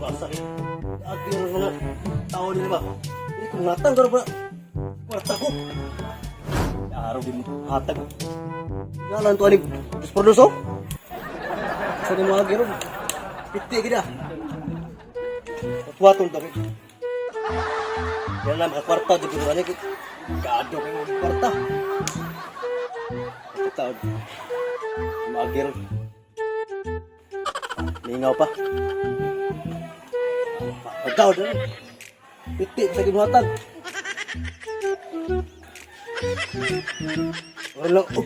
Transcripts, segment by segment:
Basta eh. Agi ng mga tao nila ba? Hindi ko ngatang karo ba? Kwarta ko. Araw di mo hatag. Ngalan to ani dos por dos oh. Sa ni mga giro. Piti gid ah. Tuwaton to. Yan lang makakwarta jud ko ani. Gado kay mo kwarta. Tao. Mga giro. Lingaw pa. Pagkaw doon. Piti sa gibuhatan. Wala. Oh.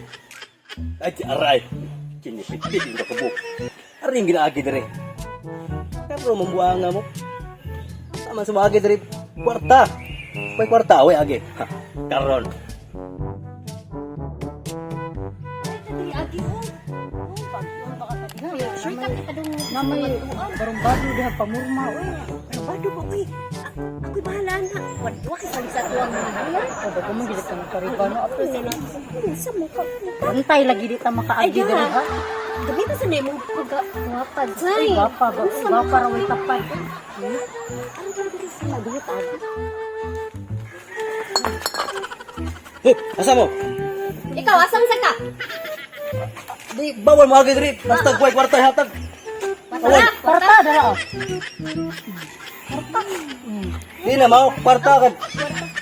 Ay, aray. Kini piti yung kakabuk. Aray yung ginaagi dire. Pero mambuha nga mo. Tama sa mga dire. Kwarta. May kwarta, away agi. Ha, karon. Dili agi oh. Sure ka kita dong Namay, barong-bado diha pamurma, uy. Bado ba uy? Ako'y bahala na. Wa kay palit sa tuwang mga hayan. O, bago man gid ka nagkaribano. Ato, Ano na? Sa mukha. bantay lagi di ta makaagi Ay, diri ha. Gamita sa nimo pagka guwapa Ay, jay. gwapa ba? Uy, gwapa ra way tapad. Ano ba dili sa maduhat agi? Eh, asa mo? Ikaw asam sa ka? Di, bawal mo agi dire. Basta kuway kwarta hatag. Bawal. Kwarta dara oh. Di na mao, kwarta ka.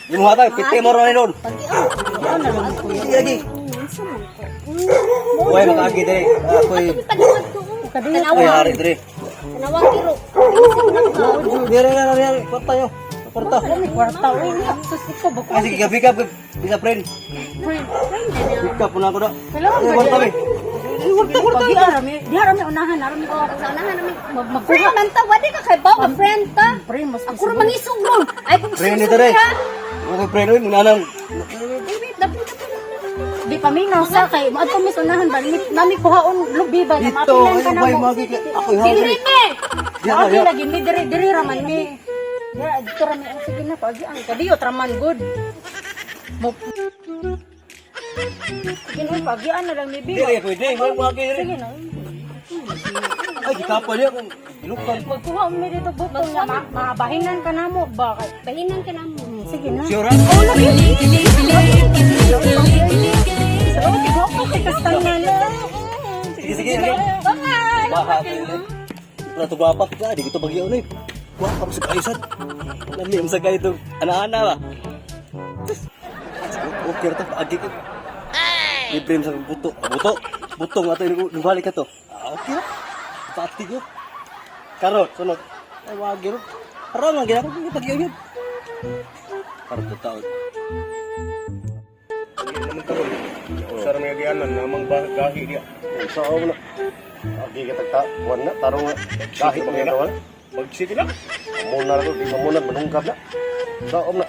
Di mo hatag, piti mo ron doon. Pagi oh. Ano na lang ko. Di agi. Unsa man ko? Kuway makaagi dire. Ako'y Pagduhat ko. Kadiyot. ako'y hari dire. Tanawa kiro. Isip na ka. Dire na dire, kwarta yo. Kwarta. May kwarta uy. Sus ikaw ba ko? Kasi gabi ka, bisa friend. Friend. Pick up na ako na. Kailangan Eh, ba kwarta di? be. Kwarta kwarta. Di arami, di arami unahan, arami Oh, sa unahan namin. Mag magkuha. Friend man ta, wadi ka kay bawa friend ta. Friend mas Ako ra mangisog ron. Ay kung Friend dito re. Okay friend, oy, munanang. Wait, dapit dapit. Di paminaw sa kay moadto mi sa unahan ba ni nami kuhaon lubi ba na Dito, mapilan ay ka na bay mo. magi ka. Ako'y hari. Dili me. Diya Agi diya. lagi mi diri diri ra man mi. Dira dito ra mi. Oh, sige na pagi ang kadiyot ra man good. Mo Sige na pagian na lang mi bi. Dire pwede, may magi dire. Sige na. Ay, gikapa niya kung gilukan. Magkuha mi dito butong nga mabahinan ka namo ba kay. Bahinan ka na mo. Sige na. Sure. Oh, lagi. Salamat kay Gwapo kay kastangan. Sige, sige. Sige. Bye. Baka Wala to gwapa ka, di ko to bagyo na eh. Gwapa mo sa kaisad. Lami mo sa kayo to. Ana-ana ba? Okay ra to, paagi ko. Libre mo sa buto. Ah, buto. Butong ato nubalik ka to. Ah, okay ra. Pati ko. Karon, sunod. Ay, wagi ro. Karon lang ginako ko pag yun. Karon to taon. Sa may agianan namang gahi dia. Sa ako na. Agi ka tagta, kuwan na, tarong na. Gahi pa nga wala. Magsige na. Muna na to, di mamuna, manungkab na. Sa ako na.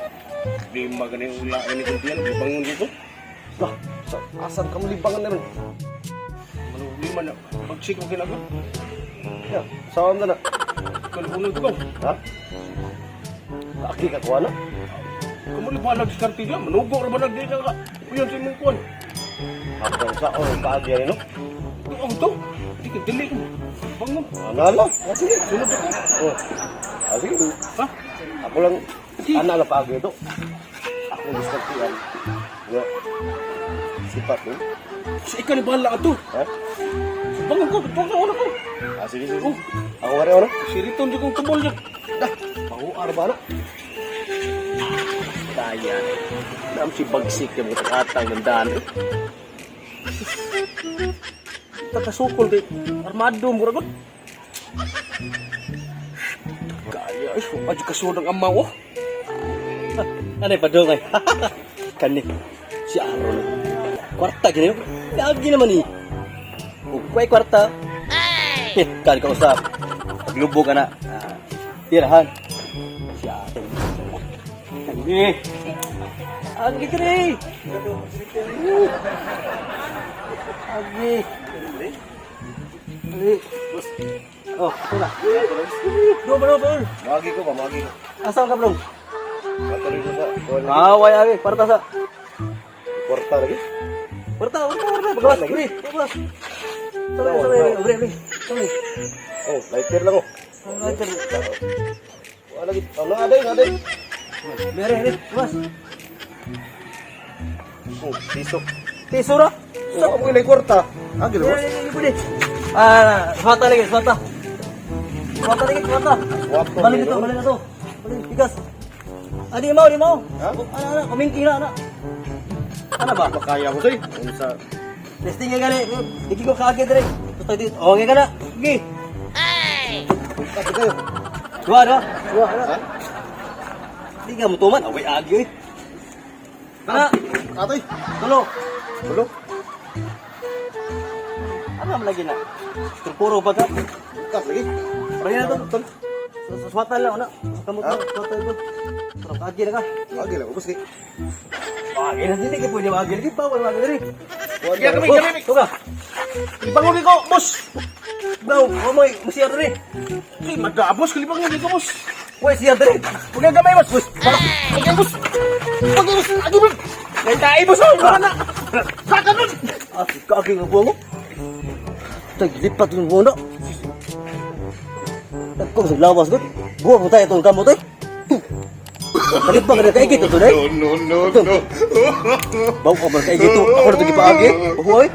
Di magani ula ini kuntian, di bangun dito. Lah, sa asan ka malibangan na ron? Manulima na. Magsige mo kinago. Ya, sa ako na na. Kalbunan ko. Ha? Agi ka kuwan na? Kamuli pa nag dia, manugo ra ba nag dito ka. Uyon sa imong kuan. Ako sa ako, paagi yan, no? Ang to. Di ka dili ko. Bangon. Ano lang? Ah, sige. Sunod ako. Oh. Ah, sige. Ha? Ako lang, ana lang paagi ito. Ako diskartian. Ya. Sipat, no? Sa ikaw ni bahala ato. Ha? Bangon ko, bangon ko ko. Ah, sige, sige. Ako nga rin, ano? Siriton di kong tumol niya. Dah, panguar ba na? Kaya. Nam si bagsik yung mga atang nandaan. Takasukol kay armado mura gud. Kaya ay, adyo kasunod ang amaw oh. Ano pa dong ay? Kani. Si Aaron. Kwarta gini. Lagi naman ni. Ug kwarta. Ay. Kani ka usap. Paglubog ana. Ah, tirahan. Si Aaron. Kani. Agi kani. Agi. Agi. Oh, ito na. Bro, bro, bro. Magi ko ba, magi ko. Asa ka, bro? Ato rin ko sa, kuwan lagi. Ah, way agi, kwarta sa. Kwarta lagi. Kwarta, kwarta, kwarta. Pagawas, bre, pagawas. Sorry, sorry, bre, bre. Sorry. Oh, lighter lang oh. Wala gid. Ano aday, aday. Mere, mere, mas. Oh, piso. Piso ra. So, ako ilay kwarta. Ah, gila boss. Pwede. Ah, swata lagi, swata. Swata lagi, swata. Swata, Balik ito, meron. balik ito. Balik, tigas. Ah, di mau, di mau. Ha? Ana, ana, kuminti na, ana. Ana ba? Makaya mo say. Unsa? Testing nga gani. Di ko kaagi dire. Tutay dito. Okay ka na. Sige. Kasi kayo. Dua, dua. Dua, ana. Ha? Di ka mo tuman. Away agi oy. Ana, Atoy. tulo. Tulo. Ano man lagi na? Puro pa ka. Kas lagi. Balik na to. Swata lang, ana. Kamot Ha? na, swata ko. Pero kaagi na ka. Agi lang, ubos kay. Agi na dili ka pwede maagi lagi bawal maagi diri. Kaya kami, kami. Tuga. Libangon ko, boss. Baw, mo mo siya diri. Di mada, boss, kalibangon ko, boss. Wai siya diri. Huwag gamay, boss. Boss, Huwag boss. Huwag boss. Agi, boss. Kaya tayo, boss. oh. Wala na. Saka nun. Ah, kaagi nga buwango. Taglipat yung buwango. Dagko sa lawas gud. Buwa mo tayo itong kamot eh. Kalit ba ka kay gito today? No, no, no, no. Baw ka man kay gito. Ako na to gipaagi. Buwa eh.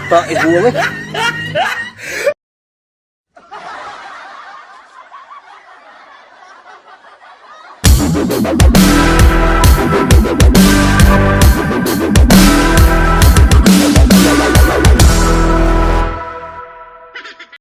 Ta buwang eh.